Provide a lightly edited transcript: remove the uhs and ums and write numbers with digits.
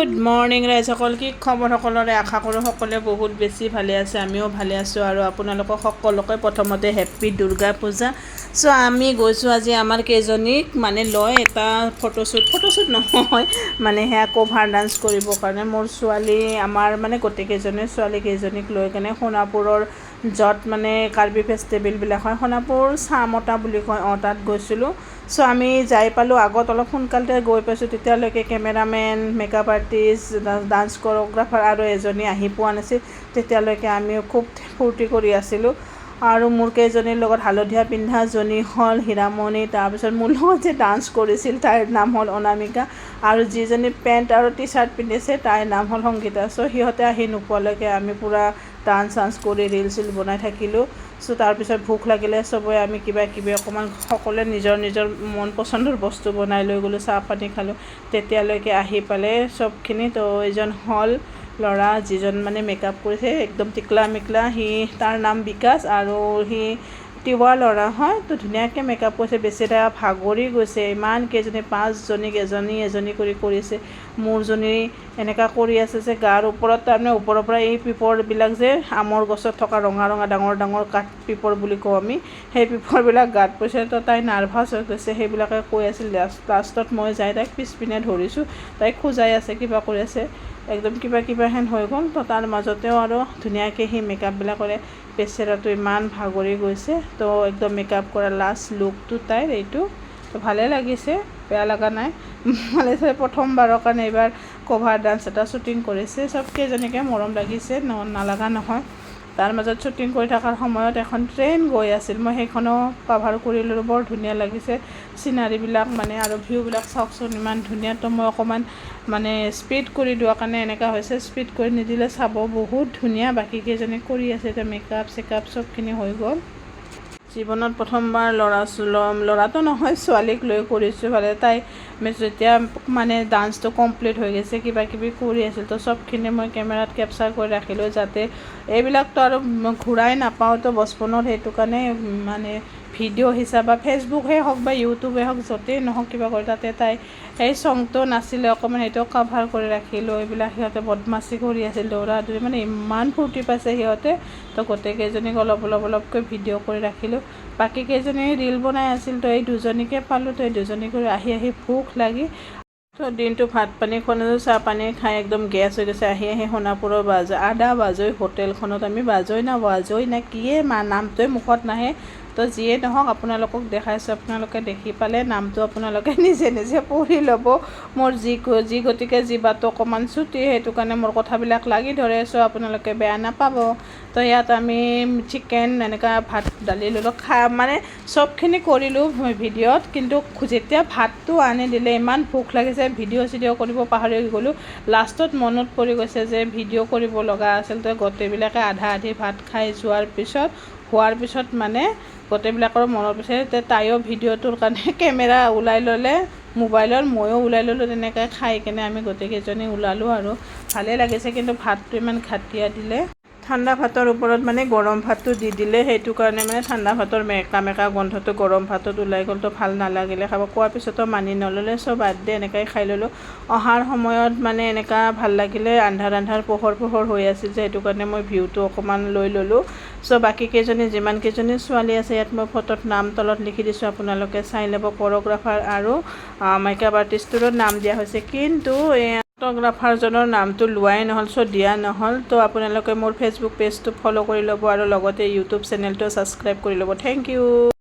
Good morning ৰাইজসকল, কি খবৰ সকলোৰে? আশা কৰোঁ সকলোৱে বহুত বেছি ভালে আছে। আমিও ভালে আছোঁ আৰু আপোনালোকক সকলোকে প্ৰথমতে হেপ্পী দুৰ্গা পূজা। চ' আমি গৈছোঁ আজি আমাৰ কেইজনীক মানে লৈ এটা ফটোশ্বুট, ফটোশ্বুট নহয়, মানে সেয়া কভাৰ ডান্স কৰিবৰ কাৰণে। মোৰ ছোৱালী, আমাৰ মানে গোটেইকেইজনী ছোৱালী কেইজনীক লৈ কেনে সোণাপুৰৰ য'ত মানে কাৰ্বি ফেষ্টিভেলবিলাক হয়, সোণাপুৰ চামতা বুলি কয়, অঁ, তাত গৈছিলোঁ। চ' আমি যাই পালোঁ আগত, অলপ সোনকালতে গৈ পাইছোঁ। তেতিয়ালৈকে cameraman, makeup artist, dance choreographer আৰু এজনী আহি পোৱা নাছিল। তেতিয়ালৈকে আমিও খুব ফূৰ্তি কৰি আছিলোঁ। আৰু মোৰ কেইজনীৰ লগত হালধীয়া পিন্ধাজনী হ'ল হীৰামণি। তাৰপিছত মোৰ লগত যে ডান্স কৰিছিল, তাইৰ নাম হ'ল অনামিকা আৰু যিজনী পেণ্ট আৰু টি চাৰ্ট পিন্ধিছে, তাইৰ নাম হ'ল সংগীতা। চ' সিহঁতে আহি নোপোৱালৈকে আমি পূৰা ডান্স চান্স কৰি ৰিল চিল বনাই থাকিলোঁ। চ' তাৰপিছত ভোক লাগিলে চবৰে। আমি কিবা কিবি অকণমান সকলোৱে নিজৰ নিজৰ মন পচন্দৰ বস্তু বনাই লৈ গ'লোঁ, চাহ পানী খালোঁ। তেতিয়ালৈকে আহি পালে চবখিনি। তো এইজন হ'ল ল'ৰা, যিজন মানে মেকআপ কৰিছে, একদম টিকলা মিকলা সি, তাৰ নাম বিকাশ আৰু সি তিৱা ল'ৰা হয়। তো ধুনীয়াকৈ মেকআপ কৰিছে। বেচেৰা ভাগৰি গৈছে, ইমান কেইজনী, পাঁচজনীক এজনী এজনী কৰি কৰিছে। মোৰজনী এনেকুৱা কৰি আছে যে গাৰ ওপৰত, তাৰমানে ওপৰৰ পৰা এই পিপৰবিলাক যে আমৰ গছত থকা ৰঙা ৰঙা ডাঙৰ ডাঙৰ কাঠ পিপৰ বুলি কওঁ আমি, সেই পিপৰবিলাক গাত পৰিছে। তো তাই নাৰ্ভাছ হৈ গৈছে, সেইবিলাকে কৈ আছিল। লাষ্টত মই যাই তাইক পিছপিনে ধৰিছোঁ। তাইক খোজাই আছে, কিবা কৰি আছে, একদম কিবা কিবা হেন হৈ গ'ল। তো তাৰ মাজতেও আৰু ধুনীয়াকৈ সি মেকআপবিলাক কৰে। বেচেৰাটো ইমান ভাগৰি গৈছে। তো একদম মেকআপ কৰা লাষ্ট লুকটো তাইৰ এইটো। তো ভালে লাগিছে, বেয়া লগা নাই। ভালে, প্ৰথমবাৰৰ কাৰণে এইবাৰ কভাৰ ডান্স এটা শ্বুটিং কৰিছে। চবকেইজনীকে মৰম লাগিছে, নালাগা নহয়। তাৰ মাজত শ্বুটিং কৰি থকাৰ সময়ত এখন ট্ৰেইন গৈ আছিল, মই সেইখনো কাভাৰ কৰি ল'লোঁ। বৰ ধুনীয়া লাগিছে চিনাৰীবিলাক মানে আৰু ভিউবিলাক চাওকচোন, ইমান ধুনীয়া। তো মই অকণমান মানে স্পীড কৰি দিয়াৰ কাৰণে এনেকুৱা হৈছে। স্পীড কৰি নিদিলে চাব বহুত ধুনীয়া। বাকী কেইজনী কৰি আছে এতিয়া, মেকআপ চেকআপ চবখিনি হৈ গ'ল। জীৱনত প্ৰথমবাৰ ল'ৰা, ল'ৰাটো নহয়, ছোৱালীক লৈ কৰিছোঁ। ভালে, তাই যেতিয়া মানে ডান্সটো কমপ্লিট হৈ গৈছে, কিবা কিবি কৰি আছিল, তো চবখিনি মই কেমেৰাত কেপচাৰ কৰি ৰাখিলোঁ, যাতে এইবিলাকতো আৰু ঘূৰাই নাপাওঁ। তো বচপনত সেইটো কাৰণে মানে ভিডিঅ' হিচাপ বা ফেচবুকেই হওক বা ইউটিউবেই হওক, য'তেই নহওক কিবা কৰি, তাতে তাই সেই চংটো নাছিলে অকণমান, সেইটো কাভাৰ কৰি ৰাখিলোঁ। এইবিলাক সিহঁতে বদমাচি কৰি আছিল, দৌৰা দৌৰি, মানে ইমান ফূৰ্তি পাইছে সিহঁতে। তো গোটেইকেইজনীক অলপ অলপ অলপকৈ ভিডিঅ' কৰি ৰাখিলোঁ। বাকী কেইজনী ৰিল বনাই আছিল। তো এই দুজনীকে পালোঁ। তো এই দুজনীক আহি আহি ভোক লাগি, তো দিনটো ভাত পানী খোৱা নাছিলোঁ, চাহ পানী খাই একদম গেছ হৈ গৈছে। আহি আহি সোণাপুৰৰ বাজৈ, আদা বাজৈ হোটেলখনত আমি, বাজৈ না বাজৈ না কিয়ে মা, নামটোৱে মুখত নাহে। তো যিয়ে নহওক, আপোনালোকক দেখাইছোঁ, আপোনালোকে দেখি পালে নামটো আপোনালোকে নিজে নিজে পঢ়ি ল'ব। মোৰ যি যি গতিকে জিভাটো অকণমান চুটি, সেইটো কাৰণে মোৰ কথাবিলাক লাগি ধৰে। চ' আপোনালোকে বেয়া নাপাব। তো ইয়াত আমি চিকেন, এনেকুৱা ভাত দালি ল'লোঁ। খা মানে চবখিনি কৰিলোঁ ভিডিঅ'ত, কিন্তু যেতিয়া ভাতটো আনি দিলে, ইমান ভোক লাগিছে, ভিডিঅ' চিডিঅ' কৰিব পাহৰি গ'লোঁ। লাষ্টত মনত পৰি গৈছে যে ভিডিঅ' কৰিব লগা আছিল। তো গোটেইবিলাকে আধা আধি ভাত খাই যোৱাৰ পিছত, হোৱাৰ পিছত মানে গোটেইবিলাকৰ মনত পৰিছে। তাইও ভিডিঅ'টোৰ কাৰণে কেমেৰা ওলাই ল'লে মোবাইলৰ, ময়ো ওলাই ল'লোঁ। তেনেকৈ খাই কেনে আমি গোটেইকেইজনী ওলালোঁ আৰু ভালেই লাগিছে। কিন্তু ভাতটো ইমান ঘাটিয়া দিলে। ঠাণ্ডা ভাতৰ ওপৰত মানে গৰম ভাতটো দি দিলে, সেইটো কাৰণে মানে ঠাণ্ডা ভাতৰ মেকা মেকা গোন্ধটো গৰম ভাতত ওলাই গ'ল। তো ভাল নালাগিলে খাব। কোৱাৰ পিছতো মানি নল'লে। চব বাদ দে, এনেকৈ খাই ল'লোঁ। অহাৰ সময়ত মানে এনেকুৱা ভাল লাগিলে, আন্ধাৰ আন্ধাৰ পোহৰ পোহৰ হৈ আছিল যে, সেইটো কাৰণে মই ভিউটো অকণমান লৈ ল'লোঁ। চ' বাকী কেইজনী, যিমান কেইজনী ছোৱালী আছে ইয়াত, মই ফটোত নাম তলত লিখি দিছোঁ, আপোনালোকে চাই ল'ব। কৰিঅ'গ্ৰাফাৰ আৰু মেকআপ আৰ্টিষ্টটোৰো নাম দিয়া হৈছে, কিন্তু ফটোগ্ৰাফাৰজনৰ নামটো লোৱাই নহ'ল, চ' দিয়া নহ'ল। তো আপোনালোকে মোৰ ফেচবুক পেজটো ফ'ল' কৰি ল'ব আৰু লগতে ইউটিউব চেনেলটো ছাবস্ক্ৰাইব কৰি ল'ব। Thank U.